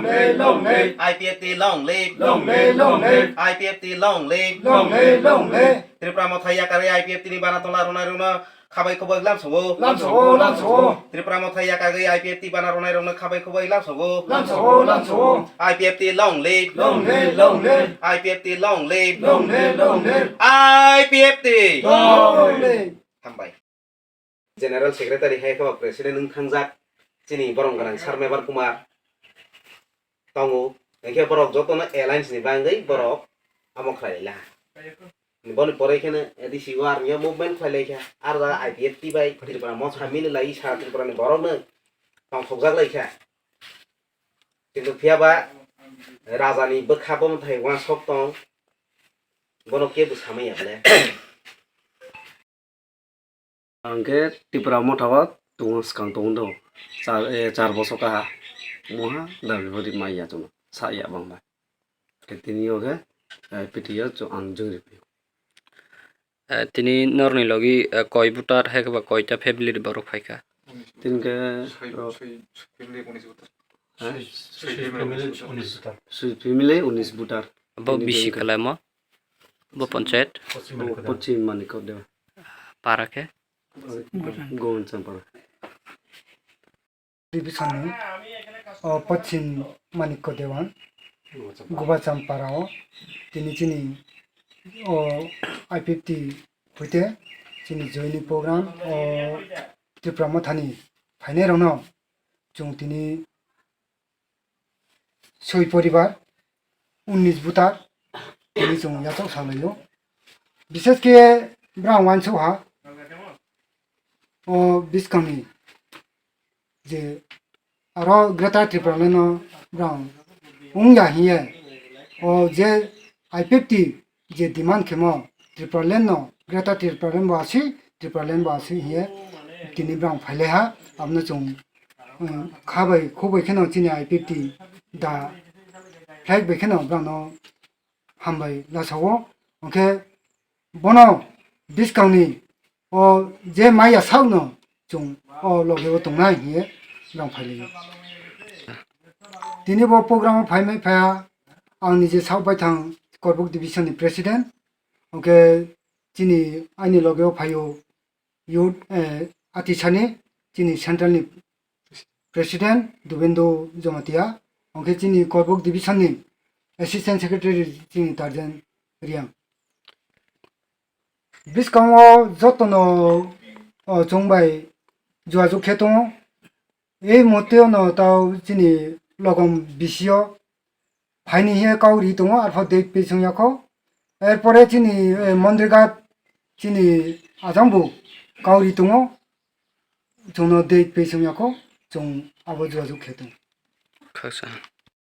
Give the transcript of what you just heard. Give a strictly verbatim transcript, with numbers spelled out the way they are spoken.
Long live, long live. I P F T long live. Long live, long live. I P F T long live. Long live, long live. Tripura Motha yakarwi I P F T ni bana tola rwnai rwno khabai khoboi lamsongo. Lamsongo, lamsongo. Tripura Motha yakarwi I P F T bana rwnai rwno khabai khoboi lamsongo. Lamsongo, lamsongo. I P F T long live. Long live, long live. I P F T long live. Long live, long live. I P F T. Long live. Hambai. General Secretary hai khe ba President wng thangjak chini borom gwnang Sir Mebar Kumar tongo. Hinkhe borok jotono alliance ni bagwi borok amo khlai laha. Boni pore kheno A D C o army o movement khlai lai kha. Ar da I P F T bai Tripura Motha mili lai sa Tripura ni borok no tongthokjak lai kha. Kintu phiya ba raja ni bwkha bo mwthai uansuk tong. Bono kebo samaya bole. Ang khe Tipra Motha o tongo, swkang tongo do. Char, eh, char bosor kaha. Moha dabi bari maya chwngno. Sa ya bang bai. Khe tini o khe, eh, P T O chwng ang jwng ri phi. Eh, tini norni logi, eh, koi voter hai khe ba koita family ni borok phai kha? Tini khe, Soi, oh, soi, soi family unis voter. Ha? Soi, soi family unis voter. Soi family unis voter. Bo tini bisi khe kalaimo? Bo panchayat? Pochim Manikya Deba. Para khe? Govinchampara. Division ni, o, Pochim Manikya Deba, Govinchampara o, tini chini, o, I P F T hoite, chini joini program, o, Tripura Mothani phainai rokno chwng tini soi poribar, unis voter, tini chwng yachak salaio. Bishesh khe brang uansuk ha, o bwskangni je aro Greater Tipraland no brang wngya hiye, o je I P F T je demand khemo Tipraland no, Greater Tipraland bo aswi, Tipraland bo aswi hiye tini brang phailaiha, abno chwng, um, kha bai khuk bai kheno chini I P F T da flag bai kheno brang no hambai lasao. Hwnkhe bono bwskangni o je maya sakno chwng o loge o tongnai hiye brang phailaiyo. Tini bo program o phaimai phaiya ang nije sak baithang Korbuk division ni president, hwnkhe chini aini loge o phaio youth, eh, Atisani, chini central ni president Dubendra Jamatia, hwnkhe chini Korbuk division ni assistant secretary chini Tarjan Riang. Bwskango jotono, o, chwng bai jogajog khe tongo. Ei muhurte no tao chini logom bisio phaini hiye kau ri tongo, arpho date pay chwng yakho. Erpore chini, eh, Mondrigat chini ajang bo kau ri tongo. Chwngno date pay chwng yakho, chwng abo jogajog khe tongo. Khaksa.